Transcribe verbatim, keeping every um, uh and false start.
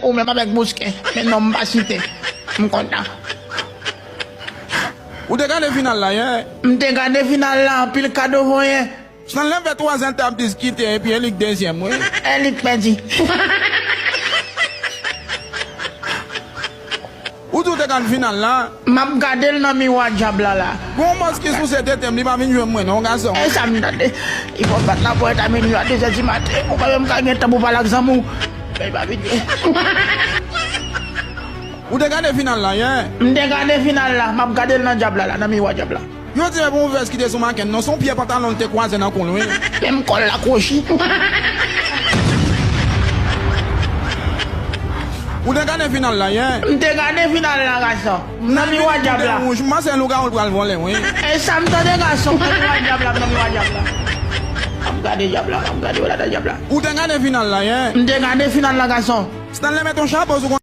Ou menm avèk Bousquet, men non m pa site. M kontan. Ou te gade final la yè? M te gade final la, anpil kado voye. Stanley fè twa zè t ap diskite epi e li k dezyèm, wi. E li k pèdi. Ou di w te gade final la? M ap gade l nan miwa dyab la la. Gon mòs ki souse tete m, li pa vin jwenn mwen non, gason. E sa m tande. Li fè w bat lapòt a minwi a, de zè di maten. Ou pa menm ka gen tan pou pale ak zanmi w. Men li pa vin jwenn. Ou te gade final la yè? M te gade final la. M ap gade l nan dyab la la, nan miwa dyab la. Yo di e pa yon vès ki te sou Maken non, se yon pyè pantalon l te kwaze nan kou l, wi. Menm kò l la kwochi. Ou te gade final la yè? M te gade final la, gason. Nan miwa dyab la. Wouj, m panse lougawou l pral vòlè, wi. E sa m tande, gason, nan miwa dyab la, nan miwa dyab la. M ap gade dyab la, m ap gade w la nan dyab la. Ou te gade final la yè? M te gade final la, gason. Stanley met yon chapo sou